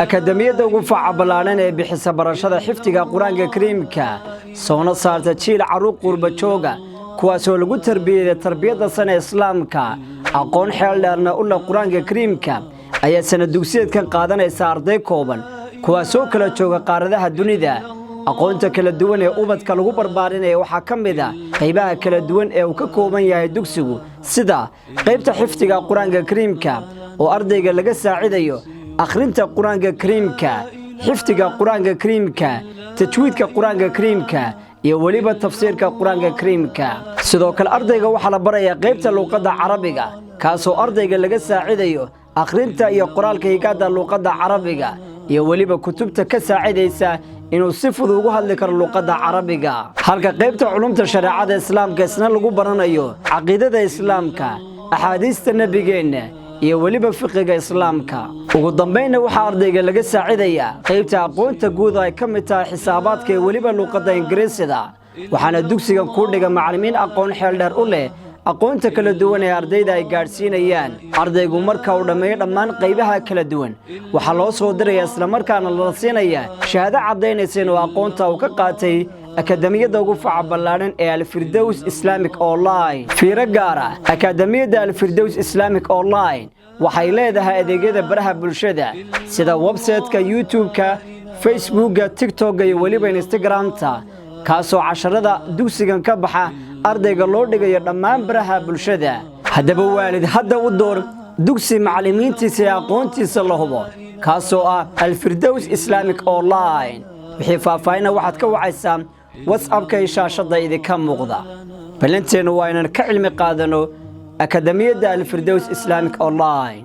Akademiyadda ugu faca ballaadhan ee bixisa barashada xifdiga Qur-aanka Kariimka, soona saarta jiil carruur qurba jooga, kuwaasoo lagu tarbiyeeday tarbiyadda sana Islaamka, aqoon xeel dheerna u leh Qur-aanka Kariimka, ayaa sana dugsiyeedkan qaadanaysa arday kooban, kuwaasoo kala jooga qaaradaha dunida. Aqoonta kala duwan ee ubadka lagu barbaarinaya waxaa ka mid ah qaybaha kala duwan ee uu ka kooban yahay dugsigu, sida qaybta xifdiga Qur-aanka Kariimka oo ardayga laga saacidayo akhrinta Qur-aanka Kariimka, xifdiga Qur-aanka Kariimka, tajwiidka Qur-aanka Kariimka iyo weliba tafsiirka Qur-aanka Kariimka. Sidoo kale ardayga waxaa la barayaa qaybta luuqadda Carabiga, kaasoo ardayga laga saacidayo akhrinta iyo qoraalka higaadda luuqadda Carabiga iyo weliba kutubta ka saacidaysa inuu si fudud ugu hadli karo luuqadda Carabiga, halka qaybta culumta shareecada Islaamka isna lagu baranayo caqiidada Islaamka, axaadiista Nebigeenna iyo weliba fiqiga Islaamka. Ugu dambaynna waxaa ardayga laga saacidayaa qaybta aqoonta guud oo ay ka mid tahay xisaabaadka iyo weliba luuqadda Ingiriisida. Waxaana dugsigan kuu dhiga macallimiin aqoon xeeldheer u leh aqoonta kala duwan ee ardayda ay gaadhsiinayaan. Ardaygu marka uu dhammeeyo dhammaan qaybaha kala duwan, waxaa loo soo diraya islamarkaana lala siinaya shahaado caddaynaysa inuu aqoonta uu ka qaatay akademiyadda ugu faca ballaadhan ee Alfirdows Islamic Online. Fiiro gaara: Akademiyadda Alfirdows Islamic Online waxay leedahay adeegyada baraha bulshada sida website-ka, YouTube-ka, Facebookga, TikTokga iyo weliba Instagramta, kaasoo casharada dugsigan ka baxa ardayga loo dhigayo dhammaan baraha bulshada. Haddaba waalid, hadda u door dugsi macallimiintiisa ee aqoontiisa la hubo, kaasoo ah Alfirdows Islamic Online. Wixii faahfaahina waxaad ka wacaysaa WhatsAppka iyo shaashadda idinka muuqda. Ballanteennu waa inaan ka cilmi qaadano Akademiyadda Alfirdows Islamic Online.